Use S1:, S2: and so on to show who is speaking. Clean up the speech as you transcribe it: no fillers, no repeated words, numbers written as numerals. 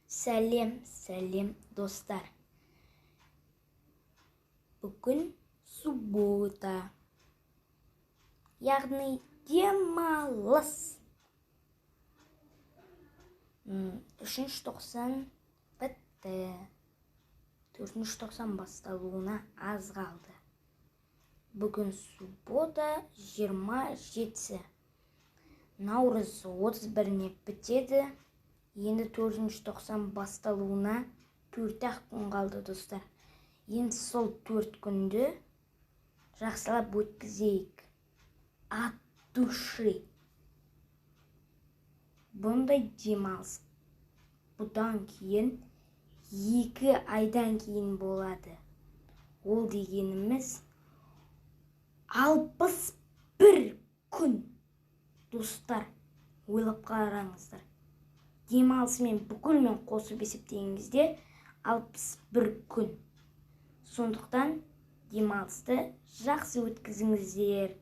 S1: Сәлем, сәлем, достар! Бүгін суббота, яғни демалыс. Үшінші 90 бітті, төртінші 90 басталуына аз қалды. Бүгін суббота, 27-сі наурыз, 31-іне бітеді. Енді төртінші 90 басталуына 4-ақ күн қалды, достар. Енді сол 4 күнді жақсылап өткізейік от души. Бұндай демалыс бұдан кейін 2 айдан кейін болады. Ол дегеніміз 61 күн. Достар, ойлап қараңыздар, демалысымен бүкілмен қосып есептеген кезде 61 күн. Сондықтан демалысты жақсы өткізіңіздер.